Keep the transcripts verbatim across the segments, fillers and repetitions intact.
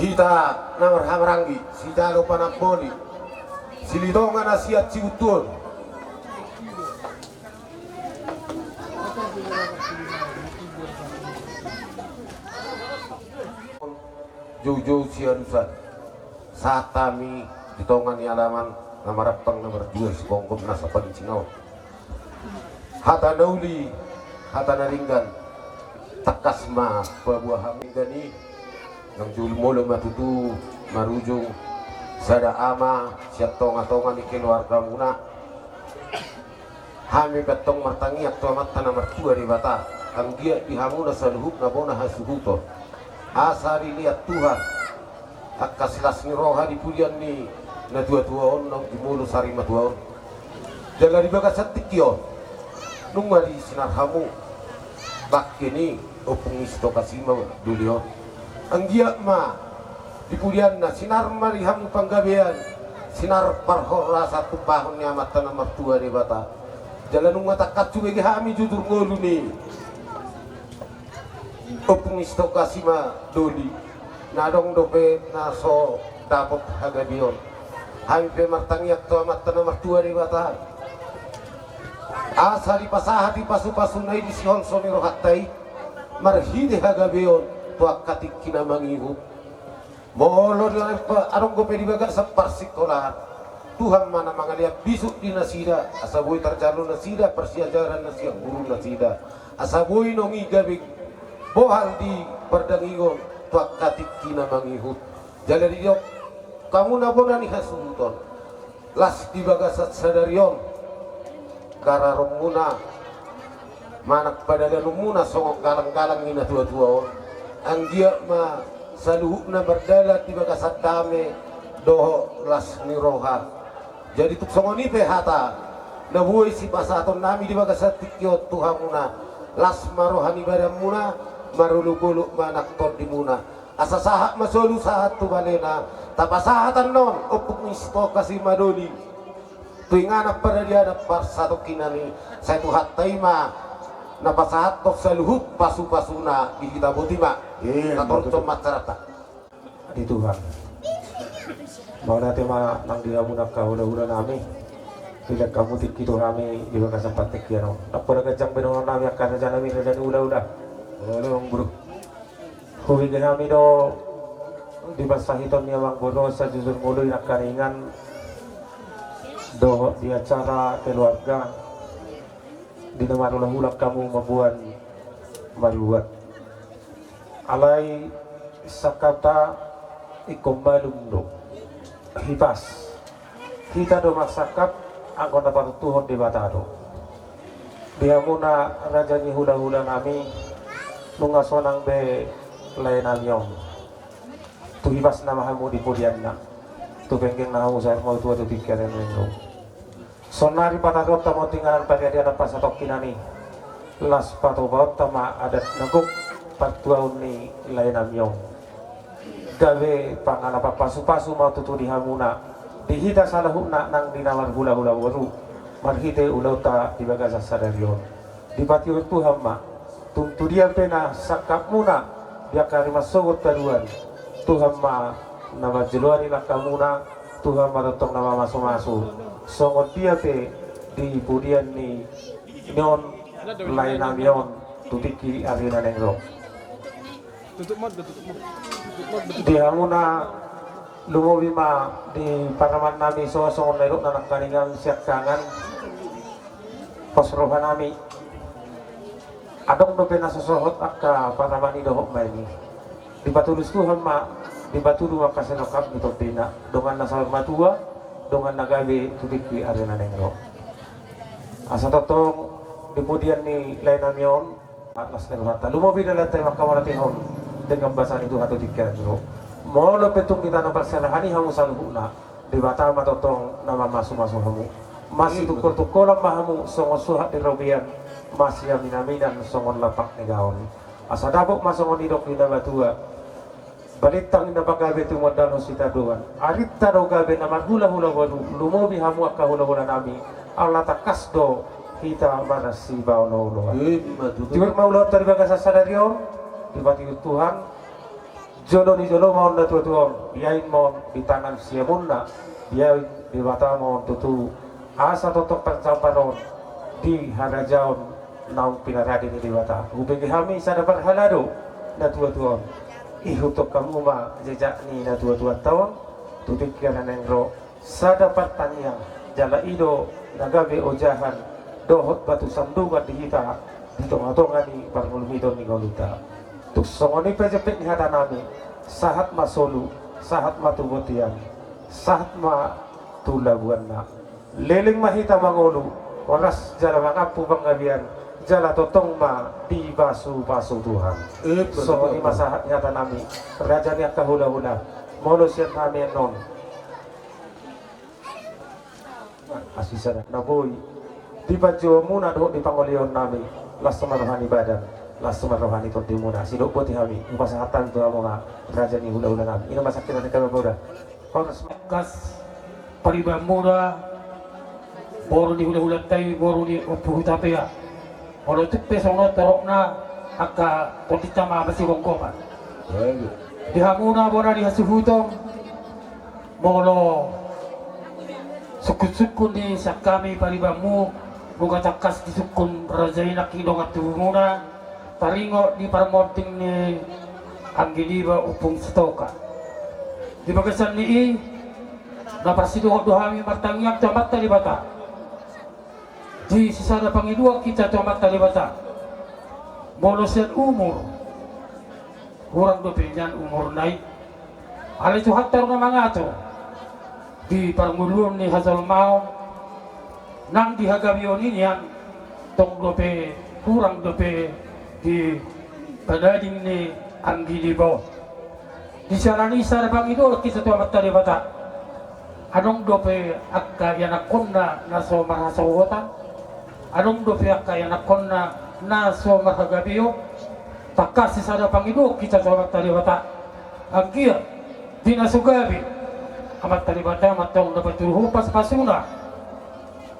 Hita na marhahamaranggi, sijalo panamboli, Silitonga na sian Sihuntuhon. Joujou sialusan. Sahat hami di tonga ni alaman na marampang na marjuah siponggom na sapaling singaon. Hata na uli, hata na denggan. Tangkas ma paboa hami denggan i. Nang jumolo ma tutu marujung sada ama sian tongatonga ni keluargamuna. Hami pe antong martangiang tu Amanta na martua Debata, anggiat di hamuna saluhutna bona hasuhuton. Asa dilehon Tuhan angka silas ni roha di pudian ni natuatua on, naung jumolo sarimatua on. Jala di bagasan tingki on nunga disinar hamu bangke ni Ompung ni Sitokasi ma doli on. Anggiat ma di pudianna sinar ma di hamu panggabean, sinar parhorasan tumpahon ni Amanta na martua Debata. Jala nunga tangkas hubege hami jujur ngolu ni Ompung ni Sitokasi ma doli, na adong dope na so dapot hagabeon. Hami pe martangiang tu Amanta na martua Debata, asa dipasahat i pasupasuna i di siholso ni rohanta i marhite hagabeon tu angka tingki na mangihut. Molo adong dope di bagasan parsingkolaan, Tuhan ma na mangalean bisuk di nasida, asa boi tarjalo nasida parsiajaran na sian guru nasida, asa boi nunga i gabe bohal di pardagingon tu angka tingki na mangihut. Jala didok hamu na bona ni hasuhuton, las di bagasan sadari on gararonmuna manang padalanonmuna songon galanggalang ni natuatua on. Anggiat ma saluhutna mardalan di bagasan dame dohot las ni roha. Jadi tung songon i pe hata na boi sipasahatonnami di bagasan tingki on tu hamuna, las ma roha ni badanmuna, marolopolop ma nang tondimuna. Asa sahat ma solu sahat tu balena. Tapasahat annon Ompung ni Sitokasi ma doli tu inganan paradianan parsatongkinan i, sai Tuhanta i ma na pasahathon saluhut pasupasuna di hita. Boti ma. Iya, tatorus ma acaranta. Di Tuhan. Mauliate ma nang di hamuna angka hulahulanami. Dilehon hamu tingki tu hami di bagasan partingkian on. Nang pola ganjang be dohononnami angka rajanami, raja ni hulahula. Halo, Amang Boru. Hubege hami do di pansahiton ni amang boru on, sajujur ngolu i nangkaningan dohot di acara keluarga di na marulahulang hamu mamboan maruat. Alai sangkapta ingkon malum do. Hipas. Hita do marsangkap anggo na parutuhon Debata do. Di hamuna raja ni hulahulanami, nunga sonang be laenami on. Tu hipasna ma hamu di pudianna. Tu penggengna hamu saur matua tu tingki ari na naeng ro. Saonnari pataruhonta ma on tu inganan paradianan parsatongkinan i. Laos patupaonta ma adat na gok partuaon ni laenami on. Gabe pangalapan pasupasu ma tutu di hamuna, di hita saluhutna nang di na marhulahula boru, marhite ulaonta di bagasan sadari on. Dipatiur Tuhan ma, tung tu dia pe na sangkapmuna di angka ari marsogot paduan, Tuhan ma na manjoloani langkamuna, Tuhan ma tongtong na mamasumasu, songon dia pe di pudian ni on laenami on tu tingki ari na naeng ro. Tutup mode, tutup mode. Tutup mode. Di hamuna lumobi ma di paramannami, so songon na nidokna nangkaningan siangkangan, pos rohanami. Adong dope na so sohot angka paraman i, dohot ma i. Dipatulus Tuhan ma, dipatudu ma angka silangkap ni tondina, dongan na saur matua, dongan na gabe tu tingki ari na naeng ro. Asa tongtong di pudian ni laenami on, las ni rohanta. Lumobi dalan ta i mangkamarangehon denggan basa ni Tuhan tu tingki ari na naeng ro. Molo pe tung di tano parserahan i hamu saluhutna, Debata ma tongtong na mamasumasu hamu. Masitungkoltungkolan ma hamu songon suhat ni robean, masiaminaminan songon lapak ni gaol. Asa dapot ma songon nidok ni natua-tua: Balintang inna pagabe, tumundalhon sitadoan. Arinta do gabe na marhulahula boru, lumobi hamu angka hulahulanami, ala tangkas do hita marsipaolooloan. Ima tutu. Tiur ma ulaonta di bagasan sadari on, dipatiur Tuhan. Jolo ni jolo ma on na tuatua on, biain ma on di tangan siamunna, biain Debata ma on tutu, asa tongtong pansampar on di harajaon naung pinarade ni Debata. Hubege hami sada parhalado na tuatua on. Ihuthon hamu ma jejak ni na tuatuanta on tu tingki na naeng ro, sada partangiang, jala i do na gabe ojahan dohot batu sandungan di hita di tongatonga ni parngolumiton ni ngolunta. Tung songon i pe jempek ni hatanami, sahat ma solu, sahat ma tu bontean, sahat ma tu labuanna. Leleng ma hita mangolu, horas jala mangampu panggabean, jala tongtong ma dipasupasu Tuhan. Songon i ma sahat ni hatanami, raja ni angka hulahula, molo sian hami annon. Asi sada na boi di panjouonmuna dohot di pangoleonnami, las ma roha ni badan, las ma roha ni tondimuna. Sidok boti hami, hupasahat hami tu hamuna, raja ni hulahulanami. Ina ma sangkirana kami boda. Horas ma. Tangkas paribanmuna, boru ni hulahulanta i, boru ni Ompu Hutapea. Molo tung pe songon on torop na angka tondinta ma masigomgoman. Di hamuna bona ni hasuhuton, molo sungkunsungkun ni sian hami paribanmu, nunga tangkas disungkun raja i nangkin dongan tubumuna, taringot di parmonding ni anggi niba Ompung Sitoka. Di bagasan ni i, na parsidohot do hami martangiang tu Amanta Debata. Di sisada pangidoan hita tu Amanta Debata. Molo sian umur, hurang dope nian umurna i. Alai Tuhanta do na mangatur di parngoluon ni hajolmaon, nang di hagabeon i nian, tong dope hurang dope di padading ni anggi niba on. Di siala ni i sada pangidoan hita tu Amanta Debata. Adong dope angka ianakkonna na so marhasohotan, adong dope angka ianakkonna na so marhagabeon, tangkas sisada pangidoan hita tu Amanta Debata. Anggiat di na so gabe, Amanta Debata ma antong na patuduhon pasupasuna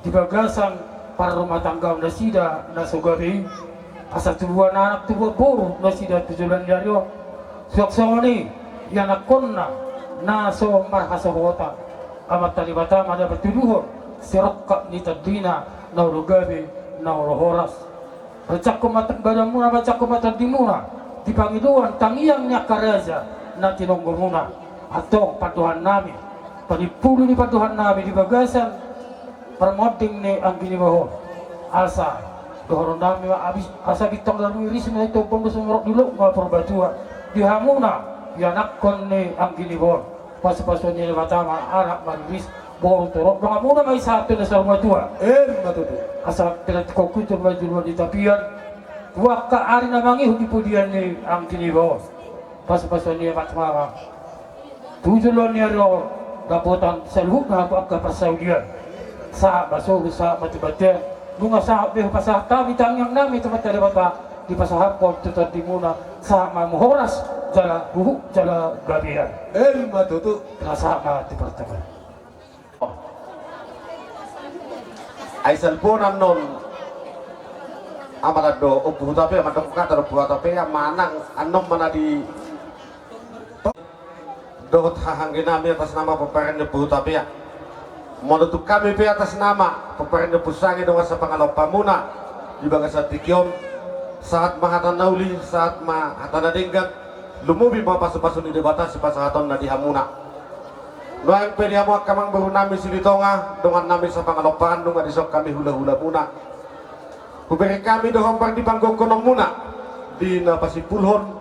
di bagasan parrumatanggaon nasida na so gabe i, asa tubuan anak tubuan boru nasida tu joloan ni ari on. Suang songon i ianakkonna na so marhasohotan, Amanta Debata ma na patuduhon sirongkap ni tondina na olo gabe, na olo horas. Rancangkon ma badanmuna, rancangkon ma tondimuna di pangidoan tangiang ni angka raja na tinonggomuna. Antong pandohannami, panimpuli ni pandohannami di bagasan parmonding ni anggi niba on. Asa dohononnami ma abis, asa bintang na rumiris ma i tombon, do sumorop di lot ma Purbatua. Di hamuna ianakkon ni anggi niba on, pasupasuon ni Debata ma anak mariris, boru torop, donganmuna ma i sahat tu na saur matua. Emma tutu. Asa pinantikhon huhut ma joloan ni tapian tu angka ari na mangihut di pudian ni anggi niba on. Pasupasuon ni Amanta ma tu joloan ni ari on dapotan saluhutna angka parsaulian. Sahat ma solu, sahat ma tu bontean. Nunga sahat be hupasahat hami tangiangnami tu Amanta Debata, dipasahathon tu tondimuna, sahat ma hamu horas jala huhut jala gabean. Emma tutu. Sahat ma tu partangiangan. Ai salpu annon amana do Ompu Hutapea, mandok kata do Ompu Hutapea, manang annon ma na di dohot hahanggenami atas nama pomparan ni Ompu Hutapea. Molo tung hami pe atas nama pomparan ni Ompu Sange dongan sapangalompamuna di bagasan tingki on, sahat ma hata na uli, sahat ma hata na denggan, lumobi ma pasupasu ni Debata sipasahatonna di hamuna. Nuaeng pe di hamu angka amangborunami Silitonga, dongannami sapangalompaan, nunga dison hami hulahulamuna. Hubereng hami do hombar ni panggokhononmuna di na pasimpulhon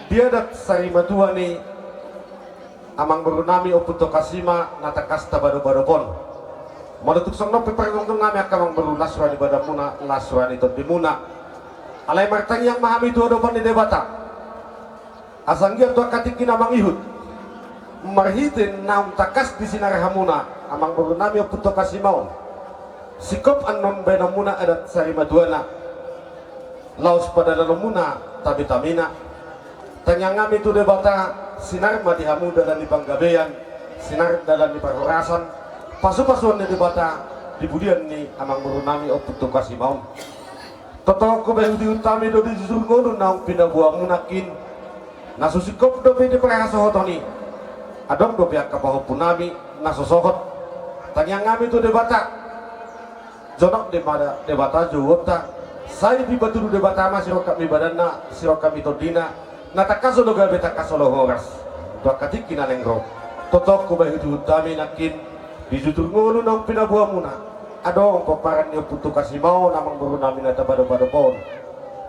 di adat sarimatua ni amangborunami Ompu Tokasi ma na tangkas tabadobadophon. Molo tung songon on pe pargonggonami angka amangboru, las roha ni badanmuna, las roha ni tondimuna. Alai martangiang ma hami tu adopan ni Debata. Asa anggiat tu angka tingki na mangihut, marhite naung tangkas disinari hamuna amangborunami Ompu Tokasi ma on, singkop annon baenonmuna adat sarimatuana, laos padalanonmuna tamitamina. Tangiangnami tu Debata, sinar ma di hamu dalan ni panggabean, sinar dalan ni parhorasan, pasupasuon ni Debata di pudian ni amangborunami Ompu Tokasi ma on. Tongtong hupaihutihut hami do di jujur ngolu naung pinaboamuna nangkin. Na so singkop dope di parhasohoton i, adong dope angka pahompu nami na so sohot. Tangiang nami tu Debata, jonok Debata, Debata jouonta, sai dipatudu Debata ma sirongkap ni badanna, sirongkap ni tondina, na tangkas olo gabe, tangkas olo horas tu angka tingki na naeng ro. Tongtong hubahen huhut hami nangkin di jutur ngolu naung pinaboamuna, adong pomparan ni Ompu Toka Simaon, amangboru nami na tapadopadophon,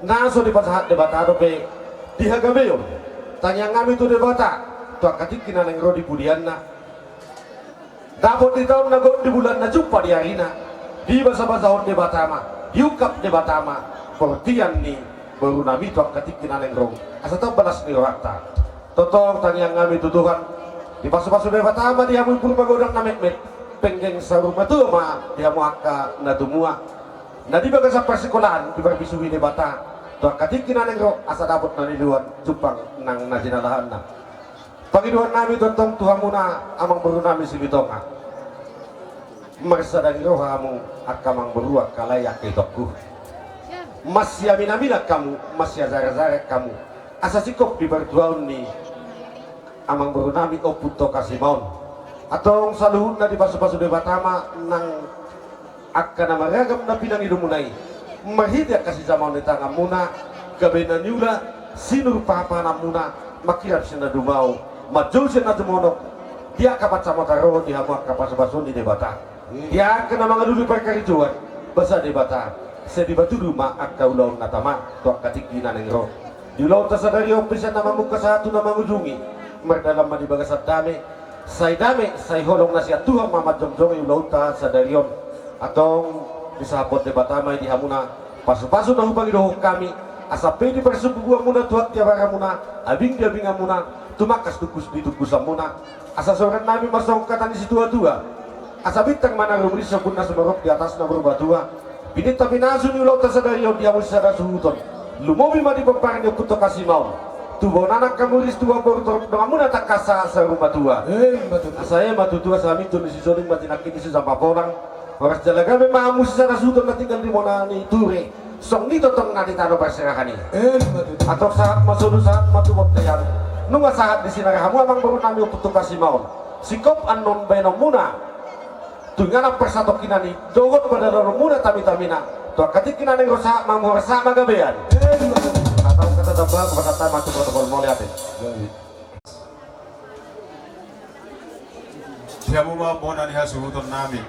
na so dipasahat Debata dope di hagabeon. Tangiang nami tu Debata, tu angka tingki na naeng ro di pudianna, dapot di taon na gok, di bulan na jumpa di arina, dibasabasahon Debata ma, diungkap Debata ma bortian ni boru nami tu angka tingki na naeng ro, asa tamba las ni rohanta. Tongtong tangiang nami tu Tuhan, dipasupasu Debata ma di hamu imbur magodang na metmet, penggeng saur matua ma di hamu angka na tumua, na di bagasan parsikolaan diparbisuhi Debata tu angka tingki na naeng ro, asa dapot na niluluan jumpang nang na jinalahanna. Pangidoan nami tongtong tu hamuna, amangboru nami Silitonga. Marsadari roha hamu angka amangboru, angka lae, angka itongku. Masiaminamin hamu, masiajarajaran hamu, asa singkop di partuaon ni amangboru nami Ompu Toka Simaon. Antong saluhutna dipasupasu Debata ma nang angka na maragam na pinangidomuna i, marhite angka sijamaon ni tanganmuna, gabe na niula, sinur pahanpahanmuna, mangkirap sian na dumao, manjou sian na tumonok, di angka pansamotan roha di hamu angka pasupasuon ni Debata. Di angka na mangalului parkarejoan, basa Debata, sai dipatudu ma angka ulaon na tama tu angka tingki na naeng ro. Di ulaonta sadari on pe, sian na mamungka sahat tu na mangujungi, mardalan ma di bagasan dame, sai dame, sai holong na sian Tuhan ma manjongjongi ulaonta sadari on. Antong disahaphon Debata ma i di hamuna pasupasu na hupangidohon hami, asa pe di parsumbubuanmuna tu hatiabaranmuna, abing di abinganmuna, tumangkas tungkus di tungkusanmuna, asa soran nami ma songon hata ni situatua: Asa bintang ma na rumris, ombun na sumorop di atas na murbatua, bininta pinasu ni ulaonta sadari on di hamu sisada suhuton, lumobi ma di pomparan ni Ompu Toka Simaon, tubuan anak hamu ris, tubuan boru torop donganmuna tangkas sahat saur matua. Asa ema tutu, asa hamintu ni sisoling, matinangki ni sijampa polang, horas jala gabe ma hamu sisada suhuton na tinggal di bona ni ture, songon i tongtong na di tano parserahan i. Antong sahat ma solu, sahat ma tu bontean. Nunga sahat di sinari hamu amangboru nami Ompu Toka Simaon, singkop annon baenonmuna tu inganan parsatongkinan i dohot padalanonmuna tamitamina tu angka tingki na naeng ro, sahat ma hamu horas, sahat ma gabean. Hatahon hata tamba, pasahat ma tu protokol, mauliate. Di hamu ma bona ni hasuhuton nami.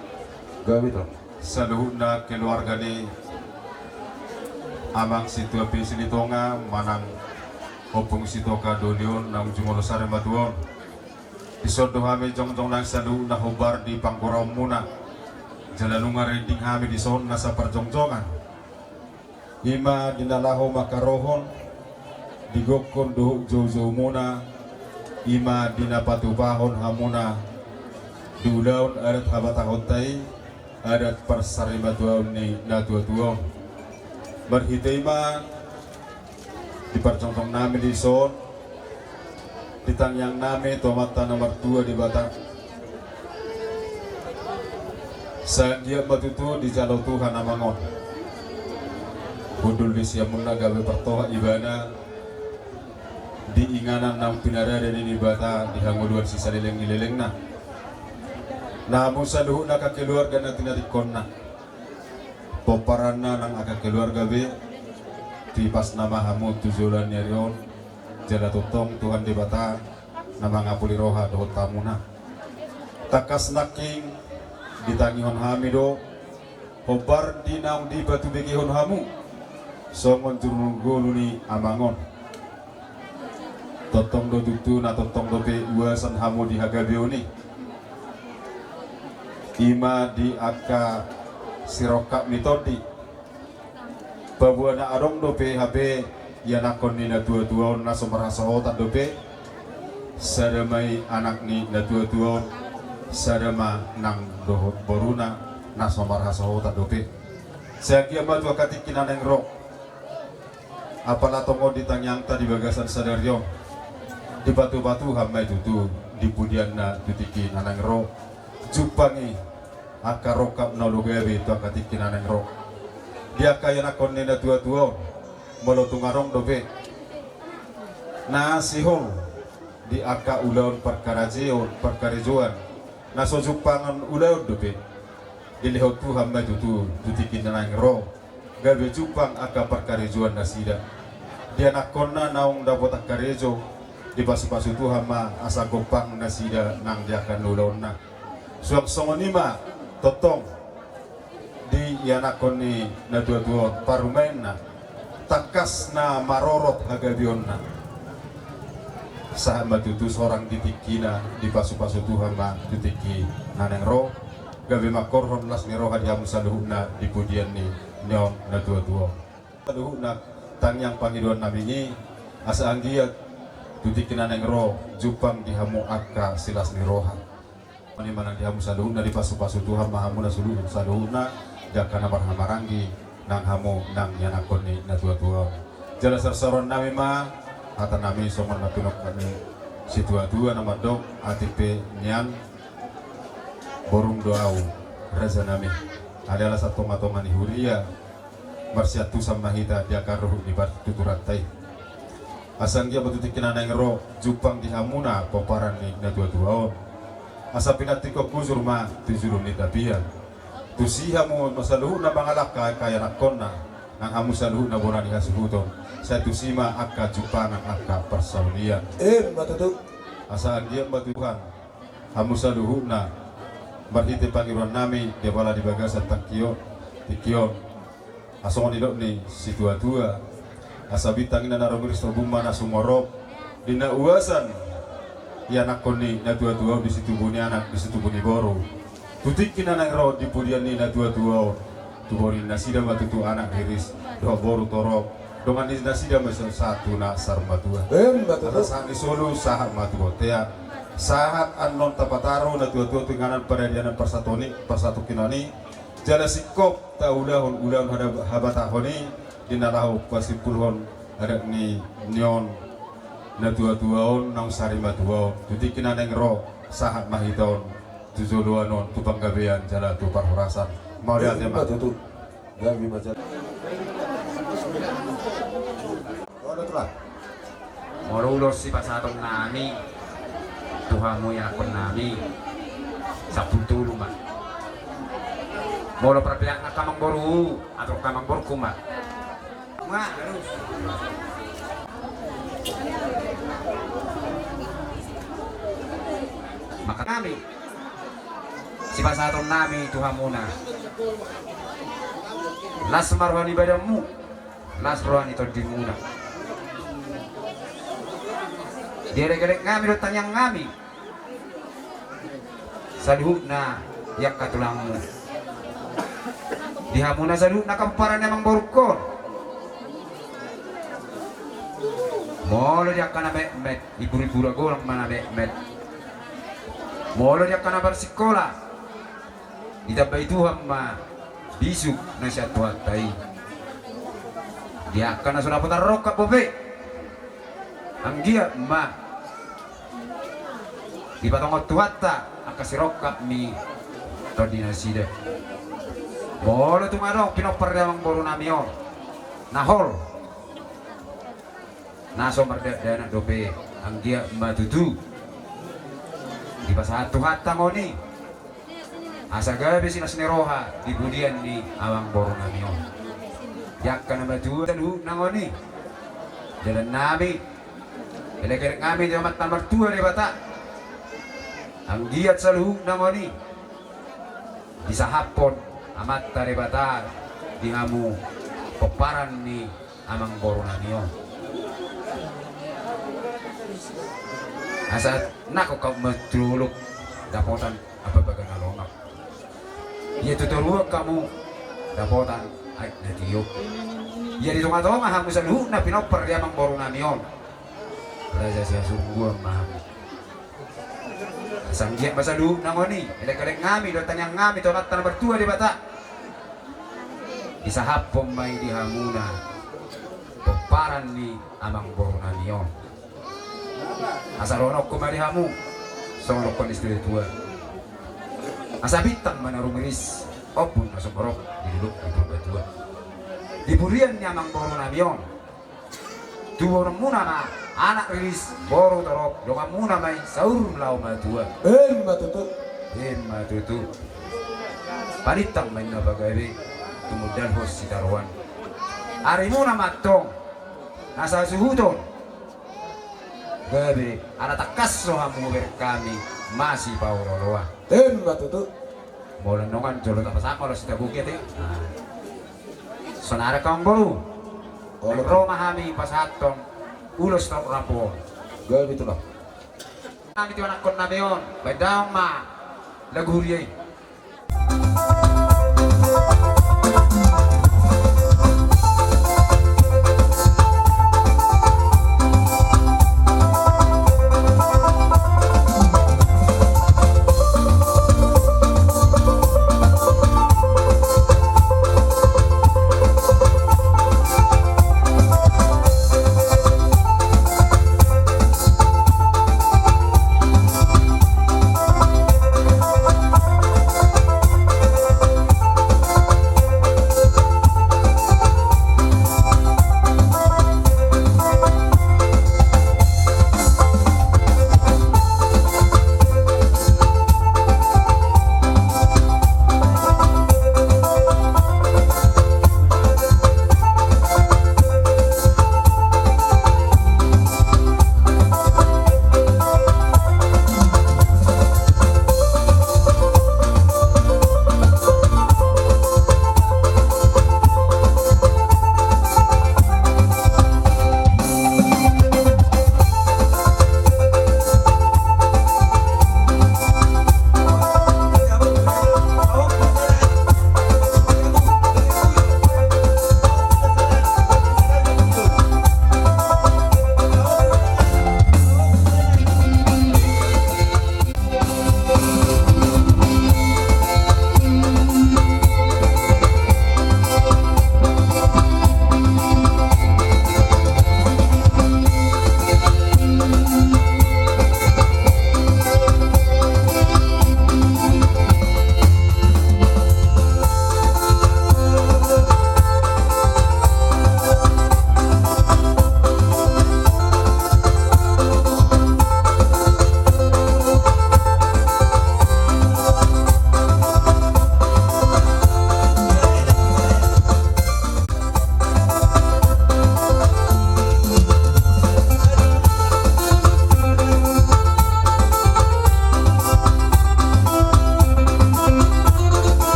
Gabe do. Saluhutna keluarga ni Amang Situa P Silitonga manang Ompung Sitoka Doli on naung jumolo sari matua on. Dison do hami jongjong nang saluhutna hombar di panggoraonmuna. Jala nunga rinding hami dison nasa parjongjongan. I ma di na laho mangkarohon, di gokhon dohot joujoumuna, i ma di na patupahon hamuna di ulaon adat habatahonta i, adat parsarimatuaon ni natuatua on. Marhite i ma di parjongjong nami dison, di tangiang nami tu Amanta na martua Debata. Sai anggiat ma tutu dijalo Tuhan amang on. Hundul di siamunna gabe partoha ibana di inganan naung pinarade ni Debata di hangoluan sisaleleng ni lelengna. Na hamu saluhutna angka keluarga na tinaringkonna, pomparanna nang angka keluarga be, tipas nama hamu tu joloan ni ari on, jala tongtong Tuhan Debata na mangapuli roha dohot hamuna. Tangkas nangkin ditangihon hami do hombar di naung dipatubegehon hamu songon jurungolu ni amang on. Tongtong do tutu na tongtong dope uasan hamu di hagabeon i, i ma di angka sirongkap ni tondi. Paboa na adong dope hape ianakhon ni natuatua on na so marhasohotan dope. Sada ma i anak ni natuatua on, sada ma nang dohot boruna na so marhasohotan dope. Sai anggiat ma tu angka tingki na naeng ro. Apala tongon di tangiangta di bagasan sadari on, dipatupatuhon ma i tutu di pudianna tu tingki na naeng ro. Jumpang i angka rongkap na olo gabe tu angka tingki na naeng ro. Di angka ianakhon ni natuatua on, molo tung adong dope Na sihol di angka ulaon parkarejoan, parkarejoan na so jumpang ulaon dope. Dilehon Tuhan ma tutu tu tingki na naeng ro gabe jumpang angka parkarejoan nasida. Di anakkonna naung dapotan karejo, dipasupasu Tuhan ma asa gompang nasida nang di angka na ulaonna. Suang songon i ma tongtong di ianakkon ni natuatua on parumaenna, tangkas na marorot hagabeonna. Sahat ma tutu sorang di tingkina, dipasupasu Tuhan ma tu tingki na naeng ro, gabe mangkorhon las ni roha di hamu saluhutna di pudian ni on natuatua on. Saluhutna tangiang pangidoan nami i, asa anggiat tu tingki na naeng ro jumpang di hamu angka silas ni roha. Songon i ma nang di hamu saluhutna, dipasupasu Tuhan ma hamu na saluhutna di angka na marhahamaranggi nang hamu nang ianakkon ni natuatua on. Jala sarusaruan nami ma hata nami songon na pinungka ni situatua na mandok: Atik pe nian borung do ahu, raja nami, alai ala sian tongatonga ni huria marsiantusan ma hita di angka ruhut ni partuturanta i. Asa anggiat ma tu tingki na naeng ro jumpang di hamuna pomparan ni natuatua on, asa pinantikhon hujur ma tu julu ni tapian. Tusi hamu ma saluhutna mangalangka angka ianakkonna, nang hamu saluhutna bona ni hasuhuton, sai tusi ma angka jumpangan angka parsaulian. Emma tutu. Asa anggiat ma Tuhan hamu saluhutna, marhite pangidoan nami di apala di bagasan tangki on, tingki on, asa songon nidok ni situatua, asa bintang i na naromiris tobun ma na sumorop di na uasan ianakkon ni natuatua on di situbu ni anak, di situbu ni boru. Tu tingki na naeng ro di pudian ni natuatua on, tubu ni nasida ma tutu anak hiris dohot boru torop, dongan ni nasida ma sahat tu na saur matua. Emma tutu. Asa sahat ni solu sahat ma tu bontean. Sahat annon tapataru natuatua tu inganan paradianan parsatoni, parsatongkinan i, jala singkop taulahon ulaon hada-, habatahon i di na laho pasimpulhon adat ni, ni on natuatua on naung sari matua on. Tu tingki na naeng ro sahat ma hita on tu joloan on, tu panggabean jala tu parhorasan. Mauliate ma. Emma tutu. Gabe ma jala. Olo, Tulang. Molo ulos sipasahaton nami tu hamu ianakkon nami, sampulu tolu ma. Molo parpeak nang amangboru, atur amangborungku ma. Maka nami, sipasahaton nami tu hamuna, las ma roha ni badanmu, las roha ni tondimuna. Di elekelek nami dohot tangiang nami, saluhutna di angka tulangmu, di hamuna saluhutna pomparan ni amangborungkon. Molo di angka na metmet, di puripura golang ma na metmet. Molo di angka na marsikola, ditambai Tuhan ma bisuk na sian Tuhanta i. Di angka na so dapotan rongkap dope, anggiat ma dipatongon Tuhanta angka sirongkap ni tondi nasida. Molo tung adong pinompar di amangboru nami on na hol, na so mardanak dope, anggiat ma tutu dipasahat Tuhanta ngoni, asa gabe silas ni roha di pudian ni amangboru nami on. Di angka na matua saluhutna ngoni, dalan nami, elekelek nami di Amanta na martua Debata, anggiat saluhutna ngoni disahaphon Amanta Debata di hamu pomparan ni amangboru nami on. Asa nangkok hamu ma tu dolok dapotan ambabaga na lomak. Ia tu toruan hamu dapotan aek na tio. Ia di tongatonga hamu saluhutna pinompar di amangboru nami on, raja sihasungguan ma hamu. Asa anggiat ma saluhutna ngoni, elekelek nami dohot tangiang nami tu Amanta na martua Debata, disahaphon ma i di hamuna pomparan ni amangboru nami on. Asa dohononku ma di hamu songon dohonon ni situatua: Asa bintang ma na rumiris, ombun na sumorop di dolok ni Purbatua. Di pudian ni amangboru nami on, tubuhononmuna ma Anak riris, boru torop, donganmuna ma i saur laho matua. Emma tutu. Emma tutu. Palintang ma inna pagabe, tumundalhon sitaruan. Arimuna ma antong na sasuhuton. Gabe, ala tangkas rohamu, bereng hami masipaolooloan. Emma tutu. Molo nunga jolo tapasahat ma ulos sitabogiat i. Sonari angka amangboru, ro ma hami pasahathon ulos torop rambu on. Gabe tulang. Hami tu anakkon nami on, baen damang ma lagu huria i.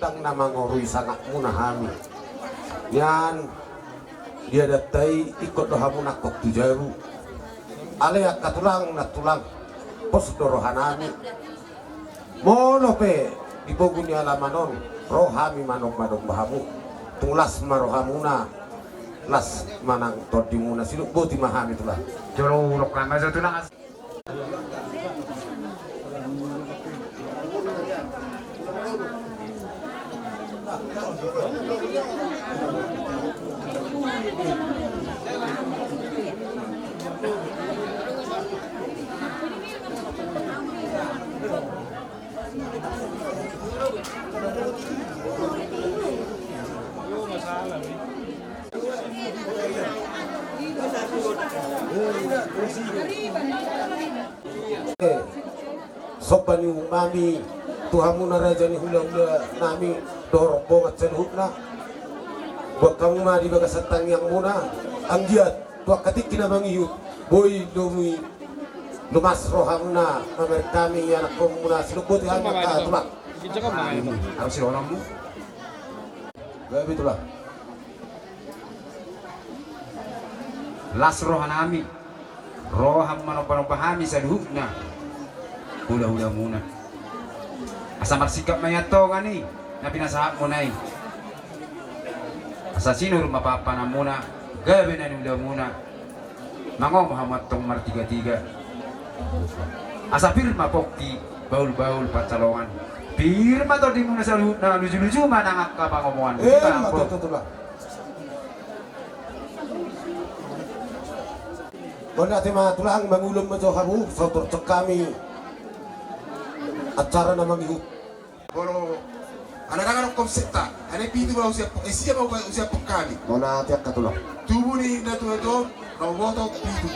Ndang na mangorui sangapmuna hami. Nian di adatta i ingkon do hamu nangkok tu jabu. Alai angka tulang nantulang, pos do rohanami. Molo pe di pogu ni alaman on ro hami manombanomba hamu, tung las ma rohamuna, las ma nang tondimuna. Sidok boti ma hami tulang. Jolo urok ma jo tulang. Somba ni uhum nami tu hamuna raja ni hulahula nami dohot rombongan saluhutna. Boan hamu ma di bagasan tangiangmuna, anggiat tu angka tingki na mangihut boi lomo i lumas rohamuna mamereng hami anakkonmuna. Sidok boti hami angka tulang. Gabe tulang. Las rohanami, ro hamu manombanomba hami saluhutna hulahulamuna. Asa marsingkat ma i antong i. Na pinasahatmuna i. Asa sinur ma pahanpananmuna, gabe na niulamuna. Mangomo hamu antong martigatiga. Asa pir ma pongki, bahulbahul pansalongan. Pir ma tondimuna saluhutna, lujuluju ma nang angka pangomoan. Emma tutu, Tulang. Mauliate ma Tulang, mangulon ma jo hamu, so torop hami acara na mangihut. Molo ala dang adong komsetta, ala pitu ma usiaphon, eh, sia ma usiaphon hami. Mauliate angka Tulang. Tubu ni natuatua on, na huboto pitu.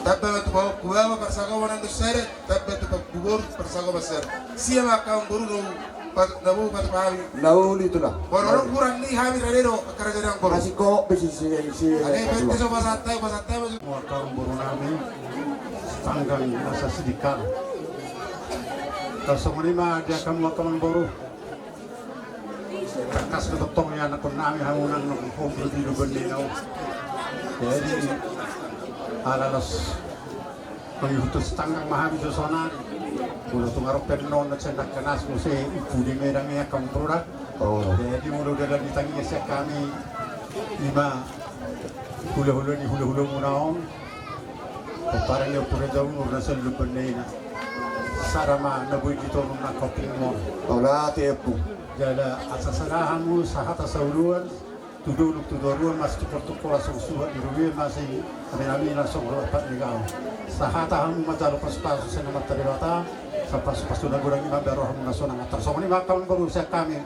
Tamba ma tu pahompu, bawa parsagoman nang dos sada, tamba tu pahompu boru parsagoman sada. Sia ma angka amangboru na boi patupa hami. Na uli, Tulang. Molo adong kurang ni hami rade do angka raja ni amangboru. Masingkop be si, si, si. Ale pente so pasahat hami, pasahat hami. Angka amangboru nami, Sitanggang nasa Sidikalang. Asa songon i ma di angka amangboru. Tangkas do tongtong ianakhon nami hamu nang nongkon di Lumban Nena on. Jadi ala las mangihuthon Sitanggang ma hami jo sonari. Molo tung adong pe annon na sian Dangkanas muse i pudi ma i dang i angka amangboru da. Jadi molo dalan ni tangiang sian hami, ima hulahula ni hulahulamuna on. Pomparan ni Ompu Raja Unur na sian Lumban Nena. Sada ma na boi ditonun angka ompungmu on. Mauliate, Ompu. Jala asa sada hamu sahata saoloan, tu dolok tu toruan, masa tu portungkoan songon suhat ni robean, masa i aminaminan songon lopak ni gaol. Sahata hamu manjalo pasupasu sian Amanta Debata, asa pasupasu na godang i mambahen rohamuna sonang antar. Songon i ma angka amangboru sian hami.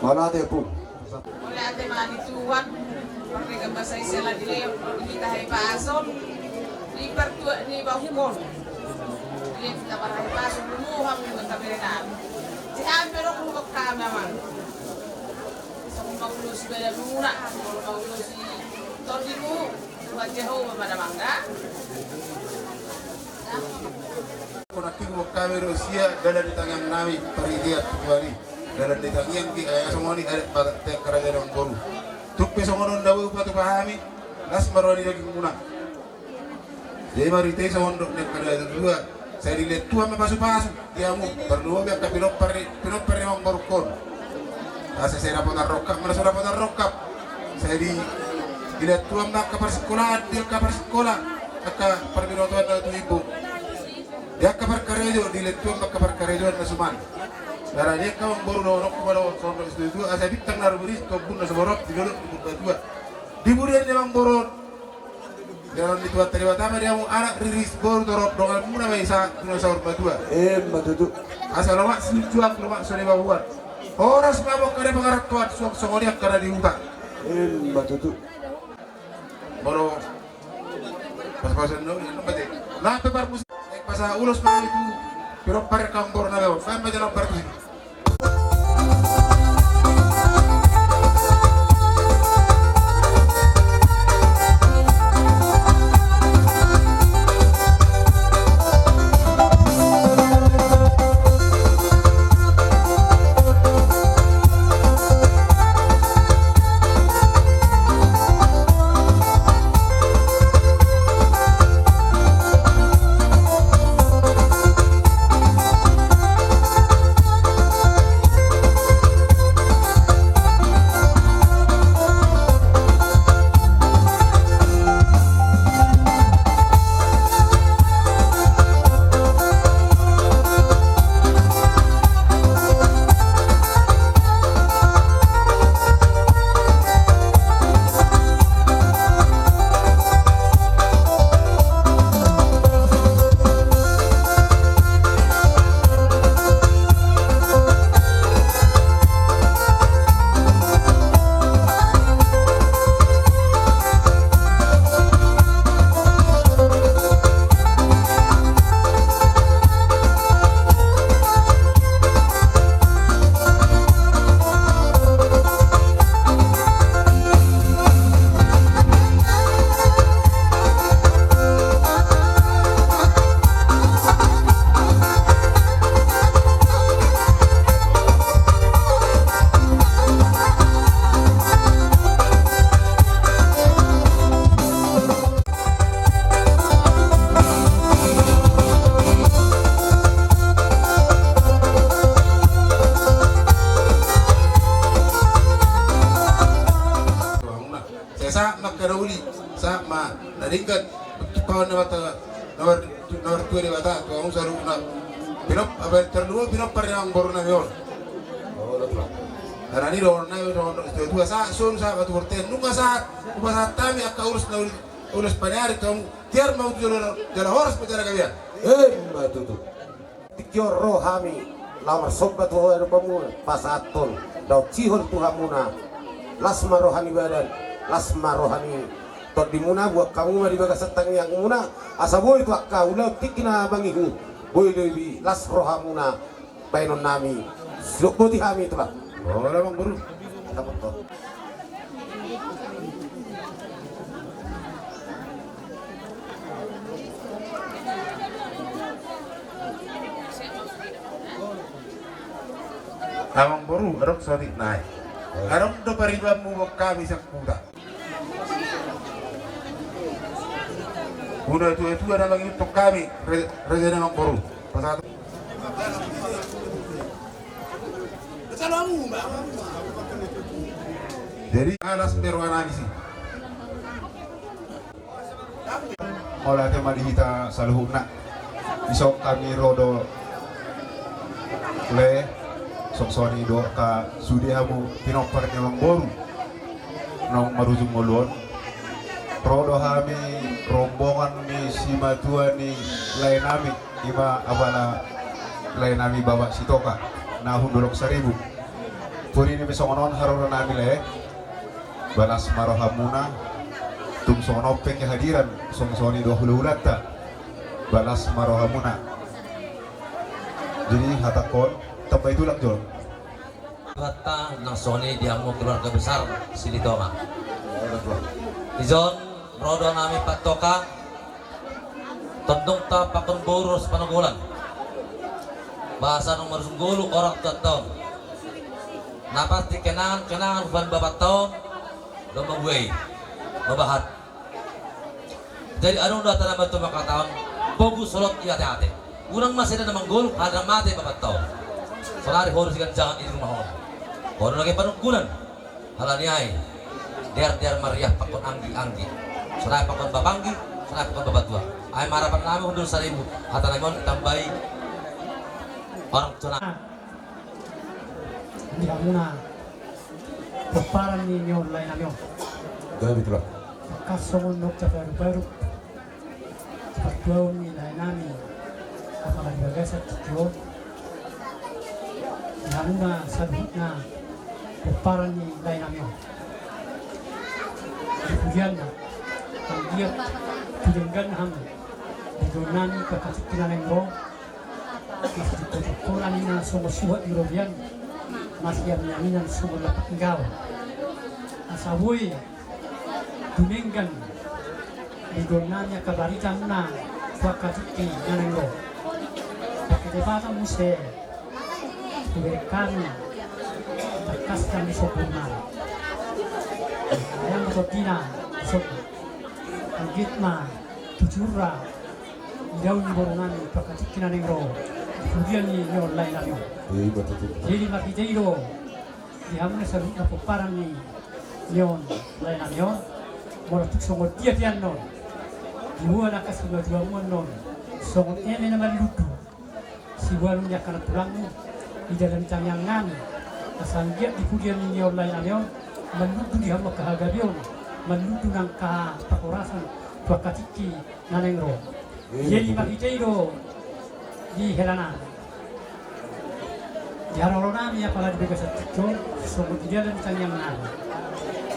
Mauliate, Ompu. Mauliate ma di Tuhan, mardenggan ma sai siala dilehon di hita hahipason, di partuat ni pahompu on. Dilehon hita parhahipason, lumobi hamu di banta bere nami. Di hami pe adong lumobi hami, Amang. Songon maulosi badanmuna, songon maulosi tondimu, Tuhan Jahowa ma da, Amang, da. Songon i ma angka amangboru, sia dalan ni tangiang nami, parhitean tu Tuhan i. Dalan ni tangiang di, eh, songon i adat Batak, angka raja ni amangboru. Tung pe songon on na boi hupatupa hami, las ma roha ni dagingmuna. Jadi marhite i songon dok ni angka dua, sai dilehon Tuhan ma pasupasu di hamu, parlumobi angka pinompar ni, pinompar ni amangborungkon. Asa sai dapotan rongkap ma na so dapotan rongkap. Sai di, dilehon Tuhan ma angka parsikolaan di angka parsikola, angka parbinotoan na tu Imbo. Di angka parkarejo, dilehon Tuhan ma angka parkarejoan na suman. Jala di angka amangboru dohononku ma songon dok ni situatua, asa bintang na rumiris tu ombun na sumorop di dolok ni Purbatua. Di pudian ni amangboru on, dilehon ni Tuhanta Debata ma di hamu anak riris, boru torop, donganmuna ma i sahat tu na saur matua. Emma tutu. Asa lomak silinjuang, lomak so nibabuan. Horas ma hamu angka na di pangarantoan, suang songon i angka na di huta. Emma tutu. Molo pasupasu na uli, na pe parmusik. Pasahat ulos ma hami tu pinompar ni amangboru nami on. Baen ma jala parmusik. Mangkana uli, sahat ma na denggan, tumpahon na mata, na mar-, na martua Debata tu hamu saluhutna. Pinop-, apa, tarlumobi pinompar ni amangboru nami on. Alani dohonon nami, dohonon ni tua-tua, sahat solu sahat ma tu bontean, nunga sahat, nunga sahat hami angka ulos na uli, ulos paniari tu hamu, tiar ma tu jala, jala horas ma jala gabean. Emma tutu. Tingki on ro hami laho marsomba tu hamu, pasahathon daon sihol tu hamuna. Las ma roha ni badan, las ma roha ni tondimuna, buat hamu ma di bagasan tangiangmuna, asa boi tu angka ulaon tingki na mangihut, boi lobi las rohamuna baenon nami. Sidok boti hami, Tulang. Hola, Amangboru. Dapat to. Amangboru, adong sotik nai. Adong do paribanmu buat hami sian huta. Uda tua-tua na mangihuthon hami, re-, raja ni amangboru. Pasahat. Jadi, alas perwana di si. Mauliate ma di hita saluhutna. Dison hami ro do, lae, songon i do angka sude hamu pinompar ni amangboru naung marujung ngolu on. Ro do hami rombongan ni simatua ni lae nami, i ma apala lae nami Bapak Sitoka na hundulok saribu. Porini pe songon on haroro nami, lae. Balas ma rohamuna. Tung songon on pe kehadiran songon i do hula-hulanta. Balas ma rohamuna. Jadi hatangkon, tambai tulang jolo. Hata nang songon i di hamu keluarga besar Silitonga. Dison ro do nami Patoka. Tondongta pakon boru ro sipanogolan. Bahasa nang marujung ngolu orang tua taon. Na pasti kenangan-kenangan huan bapak taon. Domma buei. Mabahat. Jadi adong do hata na matua mangkatahon, bogu solot i ate-ate. Unang ma sada na manggoluk, hata na mate bapak taon. Sonari horu siganjangan i di rumah on. Horu lagi panungkunan. Halani ai, dear-dear mariah pakon anggi-anggi. Sonai pakon bapanggi, sonai pakon bapatua. Ai ma harapan nami hundul saribu, hata nami on ditambai orang tua nami. Di hamuna pomparan ni on lae nami on. Gabe tulang. Tangkas songon nokta baru-baru. Partuaon ni lae nami, apala di bagasan tingki on, di hamuna saluhutna pomparan ni lae nami on. Di pudianna, anggiat tu denggan hamu, di denggan nami angka tingki na naeng ro, masitikko-tikko nami na songon suhat di robean, masiamin-aminan songon lampak ni gaol. Asa boi dumenggan di denggan nami angka barita muna tu angka tingki na naeng ro. Pake Debata muse hubereng hami tangkas nami sombur nami. Ayam tondina sombur. Anggiat ma tu jurra di daun ni boru nami tu angka tingki na naeng ro. Di pudian ni on lae nami on. Jadi marhite i do. Di hamuna saluhutna pomparan ni on lae nami on, molo tung songon dia pe annon, diboan angka simatuamu annon songon eme na marlundu, siboanon ni angka nantulangmu di dalan tangiang nami, asa anggiat di pudian ni on lae nami on, marlundu di hamu angka hagabeon, marlundu nang angka parhorasan tu angka tingki na naeng ro. Jadi marhite i do di hela nami, di haroro nami apala di bagasan tingki on, songon di dalan tangiang nami,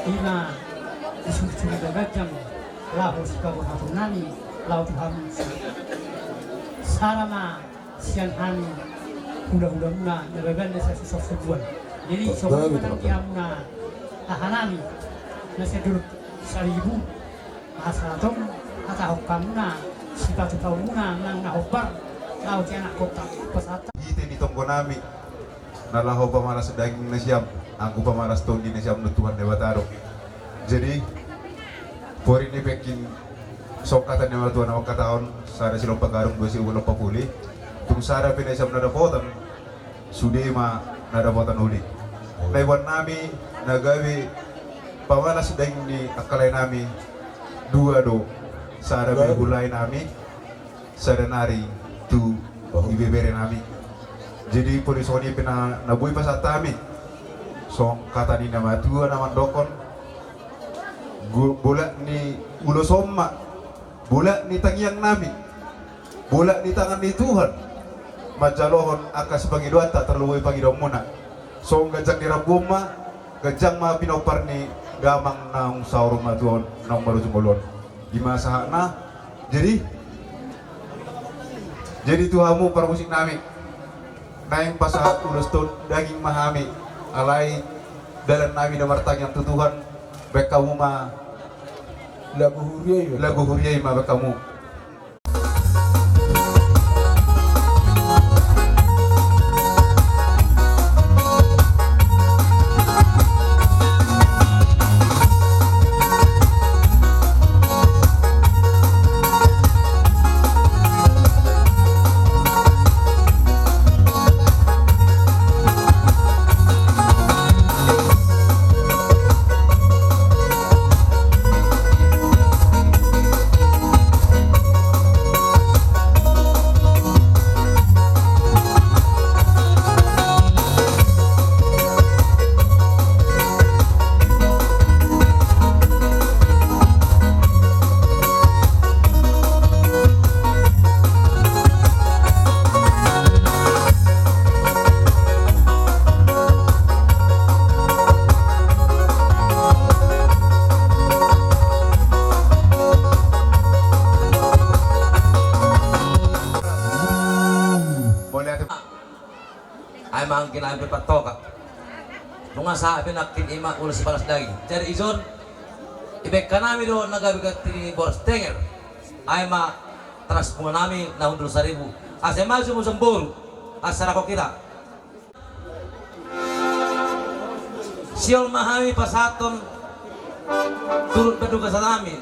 i ma di suri-suri na ganjang laho sipaborhaton nami laho tu hamu. Sada ma sian hami hula-hula muna na baban na sian susa sobuan. Jadi songon i ma nang di hamuna aha nami na sian dolok saribu. Asa tong hatahon hamuna sipatupaon muna nang na hombar laho di anak kota pasahat. Hite ni tonggo nami na laho pamalas daging nasiam, anggo pamalas tondi nasiam do Tuhan Debata do. Jadi porini pe nangkin songon hata ni natuatua na mangkatahon, sada silompa karung, dua silompa puli. Tung sada pe nasiam na dapotan, sude ma na dapotan uli. Na iboan nami na gabe Pamalas daging ni angka lae nami, dua do, sada ma tu lae nami, sada nari tu ibebere nami. Jadi pola songon i pe na, na boi pasahat hami, songon hata ni na matua na mandokkon, bolak ni ulos on ma bolak ni tangiang nami, bolak ni tangan ni Tuhan manjalohon angka sipangidoanta tarlumobi pangidoanmuna. Songon ganjang ni rambu on ma, ganjang ma pinompar ni damang naung saur matua on, naung marujung ngolu on. I ma sahatna. Jadi, jadi tu hamu parmusik nami, naeng pasahat ulos tu daging ma hami, alai dalan nami do martangiang tu Tuhan. Baen hamu ma lagu huria i, lagu huria i ma baen hamu. Ai ma anggi nami pe pattoka. Nunga sahat be nangkin i ma ulos sipalas daging. Jadi ison, ibaen hami do na gabe ganti ni boras tenger. Ai ma teras bunga nami na hundul saribu. Asa maju muse boru. Asa rap hita. Sihol ma hami pasahathon turut berduka cita nami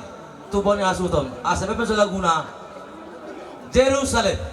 tu bona ni hasuhuton. Asa baen ma jo laguna Jerusalem.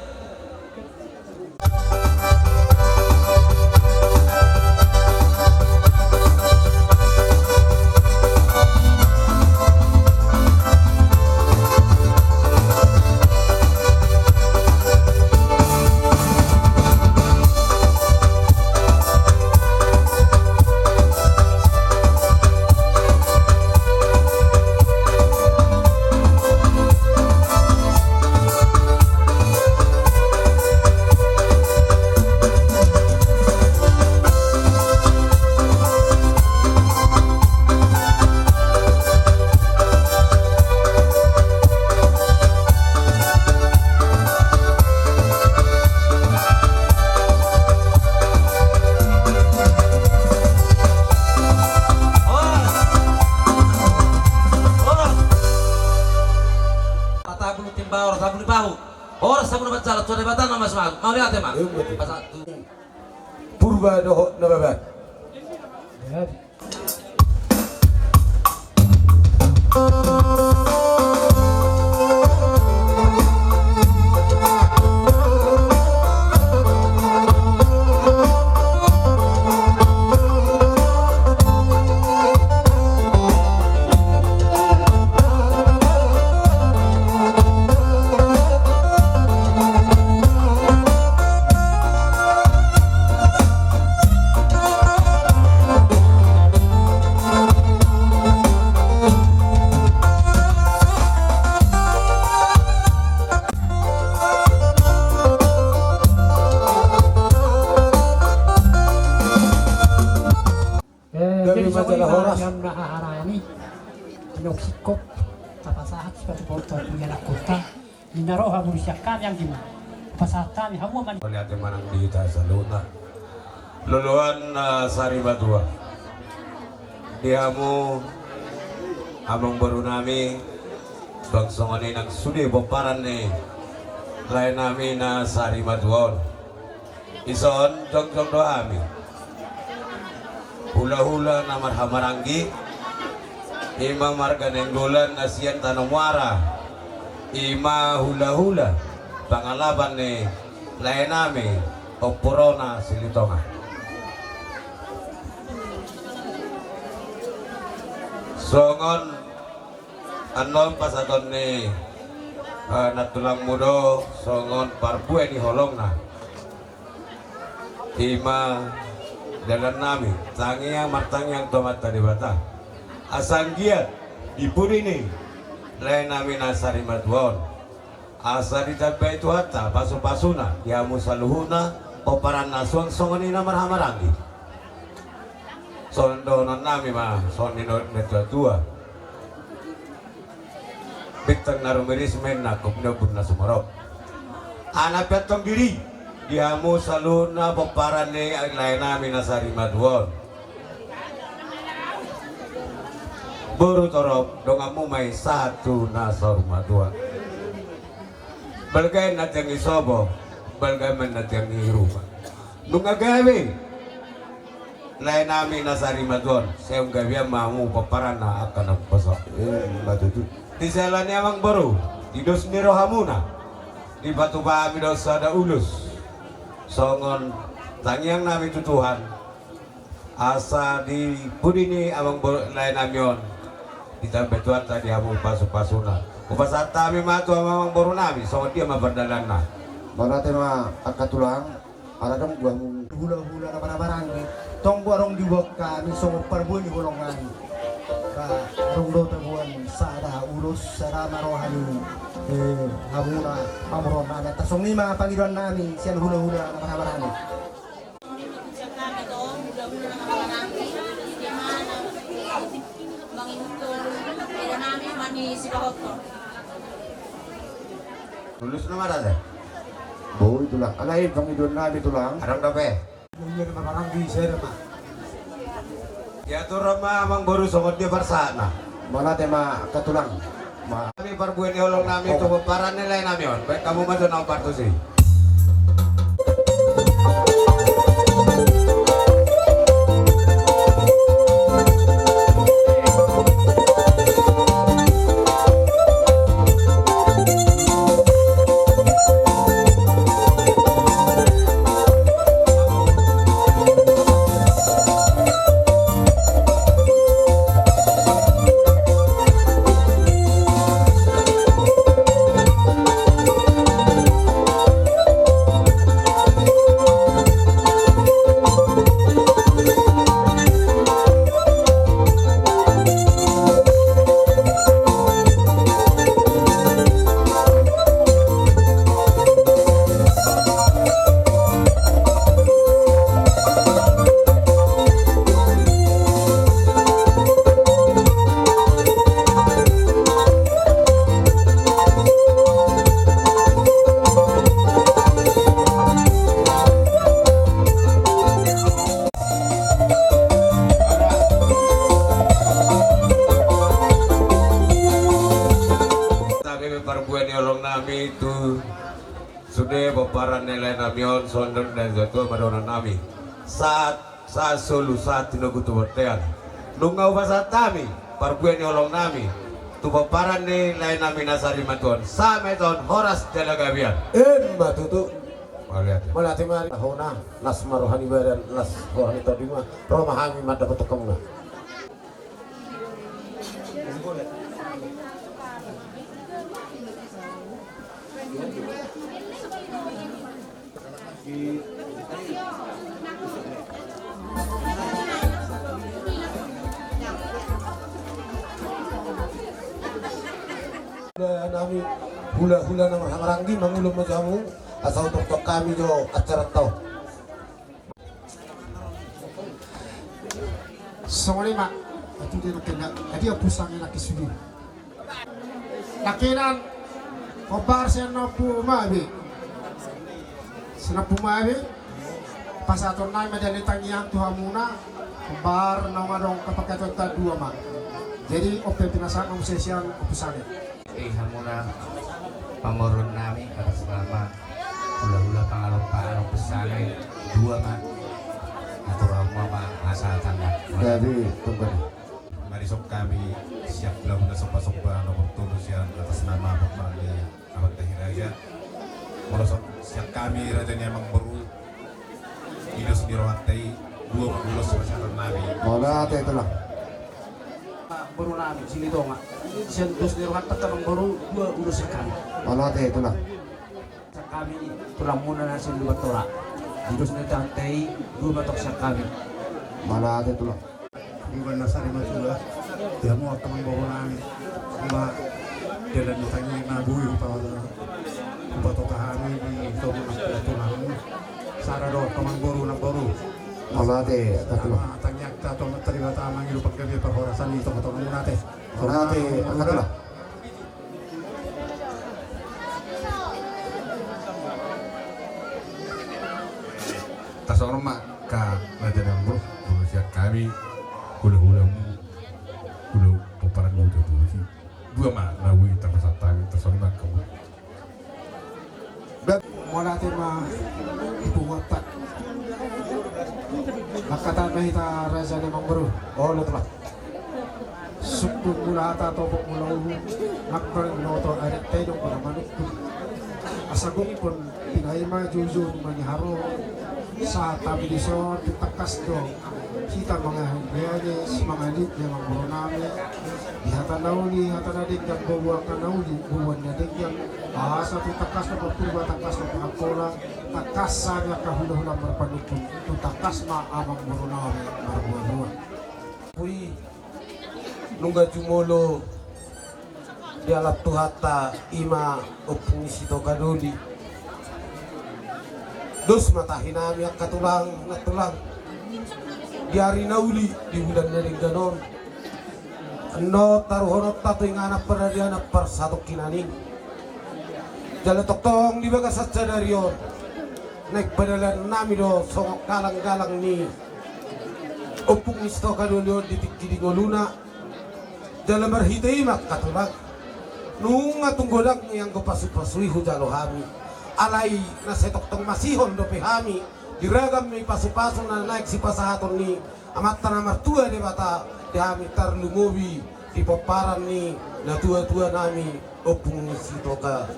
Horas. Horas. Patah bulu timba, horas sabun di pahu. Horas sabun obat jalan, sudah batang nama semangat. Mau lihat emang. Iya, betul. Pasal tu. Purba dohot Nababan. Eh, jadi songon i ma horas. Nian na haharani, tinok singkop, tapasahat, sipatu porta, punya anak kota, ninna roha buru sian hami anggi ma. Pasahat hami, hamu ma. Mauliate ma nang di hita saluhutna. Loloan na sari matua. Di hamu, amang boru nami, suang songon i nang sude pomparan ni lae nami na sari matua on. Ison, jongjong do hami. Hulahula na marhahamaranggi, i ma marga Nainggolan na sian Tano Muara, i ma hulahula pangalapan ni lae nami Ompu Rona Silitonga. Songon annon pasahaton ni, eh, nantulangmu do songon parbue ni holongna. I ma dalan nami, tangiang martangiang tu Amanta Debata. Asa anggiat di pudi ni lae nami na sarimatua on, asa ditambai Tuhanta pasupasuna di hamu saluhutna, pomparanna suang songon i na marhahamaranggi. Songon dohonon nami ma, songon nidok ni natuatua: Bintang na rumiris ma inna, nangkok ni ombun na sumorop. Anak pe antong diri, di hamu saluhutna pomparan ni lae nami na sarimatua on. Boru torop, donganmu ma i sahat tu na saurmatua. Balga inna tiang ni sopo, balga ma inna tiang ni ruma. Nunga gabe lae nami na sarimatua on, sai umgabean ma hamu pomparanna angka na umposo. Eh, ima tutu. Di siala ni i amangboru, di dos ni rohamuna, dipatupa hami do sada ulos songon tangiang nami tu Tuhan, asa di pudi ni amangboru lae nami on, ditambai Tuhanta di hamu pasupasuna. Hupasahat hami ma tu amangboru nami, songon dia ma pardalananna. Mauliate ma angka tulang. Ala adong do hamu hulahula na marhahamaranggi, tong do adong diboan hami songon parbue ni holong nami. Ba, adong do taboan sada ulos, sada ma roha ni, eh, hamuna pamoruon nami. Antong songon i ma pangidoan nami sian hulahula na marhahamaranggi. Sian nami do hulahula na marhahamaranggi, di mana mangihuthon beda nami mani sibahothon. Tulus nama rasa. Boi tulang. Alai pangidoan nami tulang. Adong dope. Iya nama barang di sana ma. Ia turon ma amangboru songon dia parsahatna. Mauliate ma angka tulang. Ma. Nami parbue ni holong nami tu pomparan ni lae nami on. Baen hamu ma jo na partusi. Nami parbue ni holong nami tu sude pomparan ni lae nami on, songon nidok ni natuatua ma dohonon nami. Sahat, sahat solu, sahat tinogu tu bontean. Nunga hupasahat hami parbue ni holong nami tu pomparan ni lae nami na sarimatua on, sahat ma hita on horas jala gabean. Ima tutu. Mauliate. Mauliate ma. Las ma roha ni badan, las roha ni tondi ma. Ro ma hami mandapothon hamuna. Nami hulahula na marhahamaranggi, mangulon ma jo hamu asa hutokhtokhon hami jo acara on. Songon i ma. Atu dia nangkin na dia pusang i nangkin sude. Nangkinan hombar sian na ummabe. Sian na ummabe. Pasahaton nami ma jala tangiang tu hamuna. Hombar naung adong hapasahatonta dua ma. Jadi on pe pinasahat ma muse sian pusang i. Di hamuna pamoruon nami atas nama hulahula pangalompa Anom Pessangai dua ma. Atur hamu ma pasahatanna. Jadi tunggu. Marisok hami siap lagu na somba-somba nomor tolu sian atas nama pokokna Amanta Hiraja. Molo siap hami raja ni amangboru. Idos ni rohanta i dua ma ulos pasahaton nami. Mauliate tulang. Boru nami Silitonga. Sian dos ni rohanta, amangboru, dua ulos sian hami. Mauliate, Tulang. Sian hami, tulangmuna na sian Lumban Torak. Di dos ni rohanta i, dua ma tong sian hami. Mauliate, Tulang. Di bagasan na sari matua, di hamu angka amangboru nami. Ima dalan ni tangiang na boi hupa-, hupatupa hami di tonga-tonga ni tulang. Sada do angka amangboru, namboru. Mauliate, Tulang. Tangiangta tu Amanta Debata mangido panggabean parhorasan di tonga-tongamuna, ate. Mauliate, Tulang. Tarsongon ma angka raja nami, boru sian hami, hula-hulamu, hula pomparanmu, dapot i. Dua ma na boi tapasahat hami, tarsongon ma angka boru. Mauliate ma di punguanta. Mangkatai ma hita raja nami, amangboru. Olo, Tulang. Sungkun mula hata, topot mula uhum, nang pe binoto adat, tedong pe na manungkun. Asa gokhon pinaima, joujou nunga niharohon, sahat hami dison, tung tangkas do hita mangadopi, mangaliat, amangboru nami. Di hata na uli hata na denggan, boaboa angka na uli boaboa na denggan. Asa tung tangkas do purba, tangkas do pangkola, tangkas hami angka hula-hula marpanungkun, tung tangkas ma amangboru nami marboaboa. Pui, nunga jumolo dialap Tuhanta, ima Ompung ni Sitoka Doli. Dos ma tahi nami angka tulang, nantulang, di ari na uli, di bulan na denggan on. Annon taruhononta tu inganan paradianan parsatongkinan i. Jala tongtong di bagasan sadari on, naeng padalan nami do songon galang-galang ni Ompung ni Sitoka Doli on di tingki di ngoluna. Jala marhite i ma angka tulang, nunga tung godang i anggo pasu-pasu i hujalo hami. Alai na sai tongtong masihol dope hami di ragam ni pasu-pasu na naeng sipasahaton ni Amanta na martua Debata di hami, tarlumobi di pomparan ni natua-tua nami Ompung ni Sitoka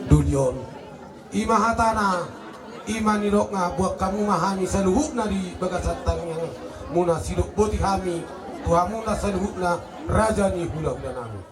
Doli on. Ima hatana, ima nidokna, boan hamu ma hami saluhutna di bagasan tangiangmuna, sidok boti hami tu hamuna saluhutna raja ni hula-hula nami.